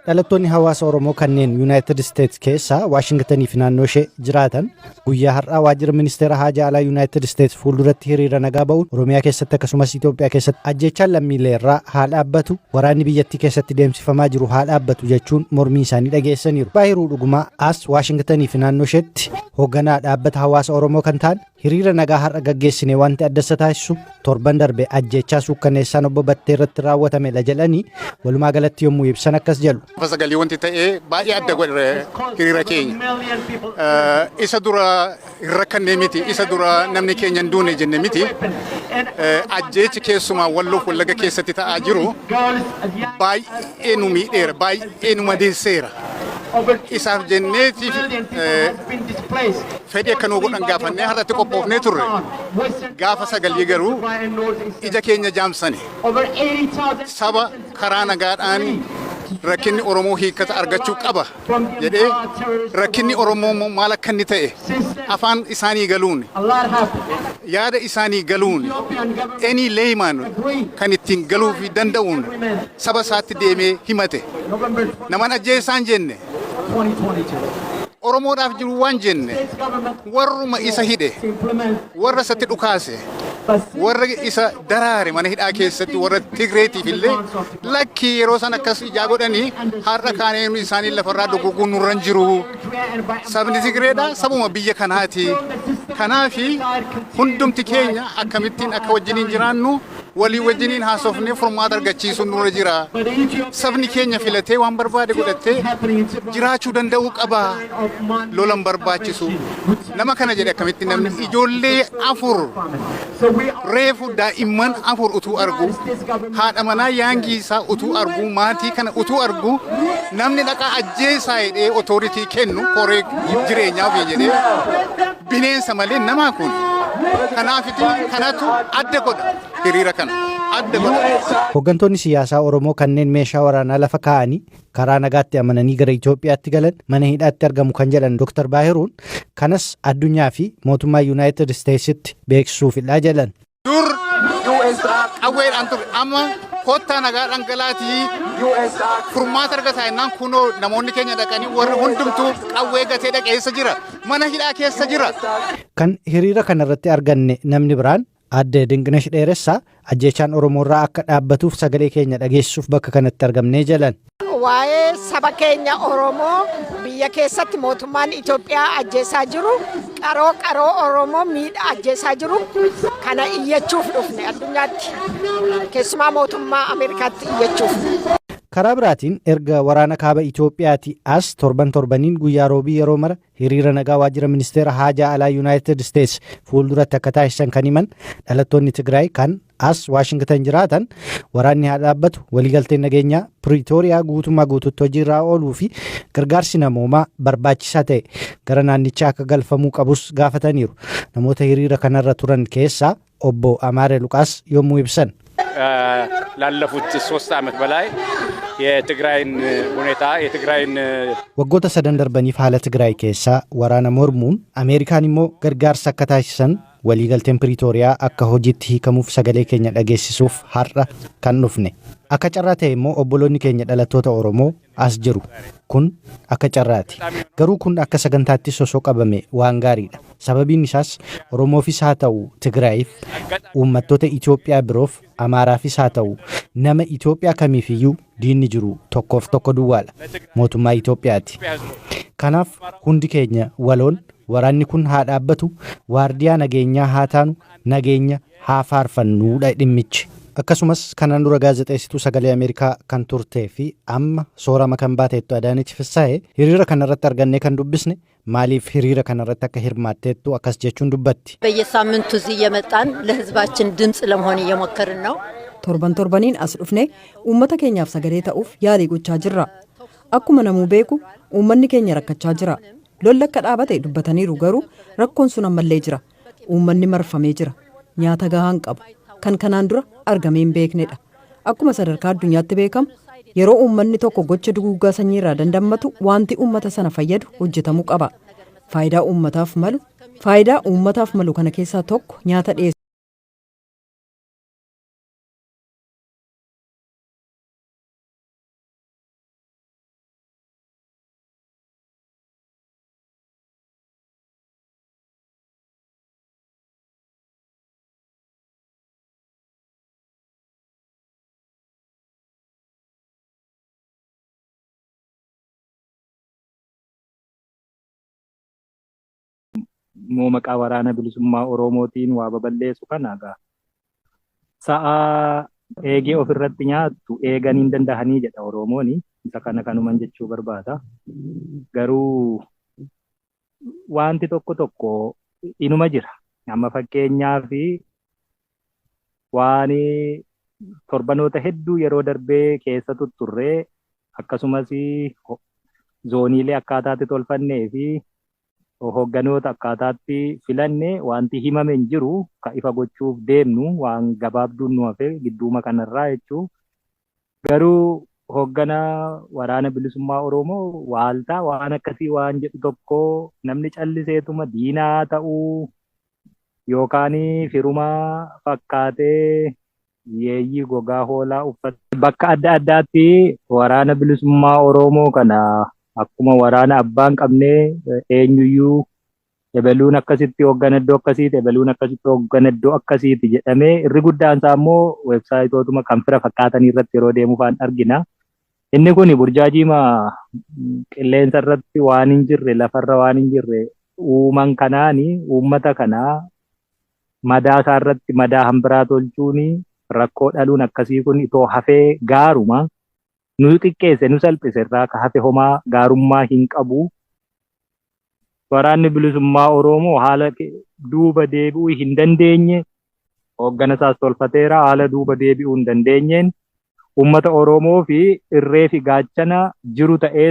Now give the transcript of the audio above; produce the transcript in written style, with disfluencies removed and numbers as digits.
Dhalattoonni hawaasa Oromoo kanneen Yuunaayitid Isteets keessaa Waashingtanii fi naannoo ishee jiraatan guyyaa har'aa waajjira ministeera haajaa alaa Yuunaayitid Isteets fuulduratti hiriira nagaa ba'uun Oromiyaa keessatti akkasumas Itoophiyaa keessatti ajjeechaan lammiilee irraa haa dhaabbatu, waraanni biyyattii keessatti deemsifamaa jiru haa dhaabbatu jechuun mormii isaanii dhageessaniiru. Baahiruu Dhugumaa as Waashingtanii fi naannoo isheetti hoogganaa dhaabbata hawaasa Oromoo kan ta'an, hiriira nagaa har'a gaggeessine wanti adda isa taasisu torban darbe ajjeechaa suukkaneessaan obbo Battee irratti raawwatamedha jedhanii walumaa galatti yommuu ibsan akkas jedhu. Gaafa sagalii wanti ta'e baay'ee adda godhe hiriira keenya. Isa dura hin rakkannee miti, isa dura namni keenya hin duune jenne miti. Ajjeechi keessumaa Walloof Wallaga keessatti ta'aa jiru baay'ee nu miidheera, baay'ee nu madeesseera. Isaaf jenneeti fedhii akka nuu godhan gaafannee har'atti qophoofnee turre. Gaafa sagalii garuu ija keenya jaamsani. Saba karaa nagaadhaan rakkinni Oromoo hiikkata argachuu qaba jedhee, rakkinni Oromoo immoo maal akka inni ta'e afaan isaanii galuun, yaada isaanii galuun, any layman kan ittiin galuufii danda'uun saba isaatti deemee himate. Naman ajjeesaan jenne, Oromoodhaaf jiru waan jenne, warruma isa hidhe, warra isatti dhukaase, warra isa daraare mana hidhaa keessatti, warra Tigreetiif illee lakkii yeroo san akkas ijaa godhanii har'a kaanee isaanii lafarraa duguuguun nurra hin jiru. Sabni Tigreedha sabuma biyya kanaati. Kanaafi hundumti keenya akkamittiin akka wajjiniin jiraannu walii wajjiniin haasofnee furmaata argachiisuun nurra jira. Sabni keenya filatee waan barbaade godhatee jiraachuu danda'uu qaba. Lola hin barbaachisu. Nama kana jedhe akkamitti namni ijoollee afur, reefu daa'imman afur utuu argu, haadha manaa yaangii isaa utuu argu, maatii kana utuu argu, namni dhaqaa ajjeesaa jedhee otooritii kennu koree jireenyaa ofii jedhee bineensa malee namaa kun. Kanaafiti kanatu adda godha, hiriira kana adda godha. Hooggantoonni siyaasaa Oromoo kanneen meeshaa waraanaa lafa kaa'anii karaa nagaatti amananii gara Itoophiyaatti galan mana hidhaatti argamu kan jedhan Dr. Baahiruun, kanas addunyaa fi mootummaa Yuunaayitid Isteetsitti beeksisuufidha jedhan. Dur qawweedhaan ture, amma kottaa nagaa dhangalaatii furmaata argataa jennaan, kunoo namoonni keenya dhaqanii warri hundumtuu qawwee gatee dhaqeessa jira, mana hidhaa keessa jira. Kan hiriira kanarratti arganne namni biraan Aadde Dinqinash Dheeressaa, ajjeechaan Oromoorraa akka dhaabbatuuf sagalee keenya dhageessisuuf bakka kanatti argamnee jedhan. Waa'ee saba keenya Oromoo biyya keessatti mootummaan Itoophiyaa ajjeesaa jiru, qaroo qaroo Oromoo miidha ajjeesaa jiru kana iyyachuuf dhufne, addunyaatti keessumaa mootummaa Ameerikaatti iyyachuuf. Karaa biraatiin erga waraana kaaba Itoophiyaati as torban torbaniin guyyaa roobii yeroo mara hiriira nagaa waajjira ministeera haajaa alaa Yuunaayitid Isteets fuulduratti akka taasisan kan himan dhalattoonni Tigraay kan as Waashingtan jiraatan, waraanni haa dhaabbatu, waliigalteen nageenyaa Piriitooriyaa guutummaa guututti hojiirraa ooluu fi gargaarsi namoomaa barbaachisaa ta'e gara naannichaa akka galfamuu qabus gaafataniiru. Namoota hiriira kanarra turan keessaa obbo Amaare Luqaas yommuu ibsan. ላለፉት 3 ዓመት በላይ የትግራይን ሁኔታ የትግራይን Waggoota sadan darbaniif haala Tigraay keessaa waraana mormuun, Ameerikaan immoo gargaarsa akka taasisan, waliigalteen Piriitooriyaa akka hojiitti hiikamuuf sagalee keenya dhageessisuuf har'a kan dhufne. Akka carraa ta'e immoo obboloonni keenya dhalattoota Oromoo as jiru. Kun akka carraati. Garuu kun akka sagantaattis osoo qabame waan gaariidha. Sababiin isaas Oromoofis haa ta'u Tigraayiif, uummattoota Itoophiyaa biroof, Amaaraafis haa ta'u nama Itoophiyaa kamiifiyyuu diinni jiru tokkoof tokko duwwaadha. Mootummaa Itoophiyaati. Kanaaf hundi keenya waloon waraanni kun haa dhaabbatu, waardiyaa nageenyaa haa taanu, nageenya haa faarfannuudha dhimmichi. Akkasumas kanaan dura gaazexeessituu Sagalee Ameerikaa kan turtee fi amma soorama kan baateettu Adaanech Fissaayee hiriira kanarratti argannee kan dubbisne, maaliif hiriira kanarratti akka hirmaatteettu akkas jechuun dubbatti. በየሳምንቱ እዚህ እየመጣን ለሕዝባችን ድምፅ ለመሆን እየሞከርን ነው። Torban torbaniin as dhufnee uummata keenyaaf sagalee ta'uuf yaalii gochaa jirra. Akkuma namuu beeku uummanni keenya rakkachaa jira. Lolli akka dhaabate dubbataniiru, garuu rakkoon sun ammallee jira. Uummanni marfamee jira. Nyaata gahaa hin qabu. Kan kanaan dura argamee hin beeknedha. Akkuma sadarkaa addunyaatti beekamu, yeroo uummanni tokko gocha duguuggaa sanyii irraa dandammatu wanti uummata sana fayyadu hojjetamuu qaba. Faayidaa uummataaf malu kana keessaa tokko nyaata dhiyeessuudha. Immoo maqaa Waraana Bilisummaa Oromootiin waa baballeessu kana egaa sa'a eegee ofirratti nyaattu eeganii hin dandahanii jedha Oromoon. Isa kana kanuman jechuu barbaada. Garuu wanti tokko tokko inuma jira. Amma fakkeenyaaf waan torbanoota hedduu yeroo darbee keessa tutturree, akkasumas zooniilee akkaataatti tolfannee fi hoogganoota akkaataatti filanne wanti himame hin jiru. Ka ifa gochuuf deemnu waan gabaabduun nu hafe gidduuma kanarraa jechuu. Garuu hooggana Waraana Bilisummaa Oromoo waaltaa waan akkasii waan jedhu tokko namni calliseetuma diinaa ta'uu yookaan firumaa fakkaatee yeeyyii gogaa hoolaa uffata. Bakka adda addaatti Waraana Bilisummaa Oromoo kana akkuma waraana abbaan qabnee, eenyuyyuu ebeluun akkasitti hooggana iddoo akkasiiti, ebeluun akkasitti hooggana iddoo akkasiiti jedhamee, irri guddaan isaa immoo weebsaayitootuma kan fira fakkaatanii irratti yeroo deemu faan argina. Inni kun burjaajiima qilleensa irratti waan hin jirre, lafarra waan hin jirre uuman kanaani uummata kanaa madaa isaa irratti madaa hambiraa tolchuun, rakkoo dhaluun akkasii kun itoo hafee gaaruma. Nu xiqqeesse, nu salphise irraa ka hafe homaa gaarummaa hin qabu. Waraanni Bilisummaa Oromoo haala duuba deebi'uu hin dandeenye hooggana isaas tolfateera. Haala duuba deebi'uu hin dandeenyeen uummata Oromoo fi irree fi gaachana jiru ta'ee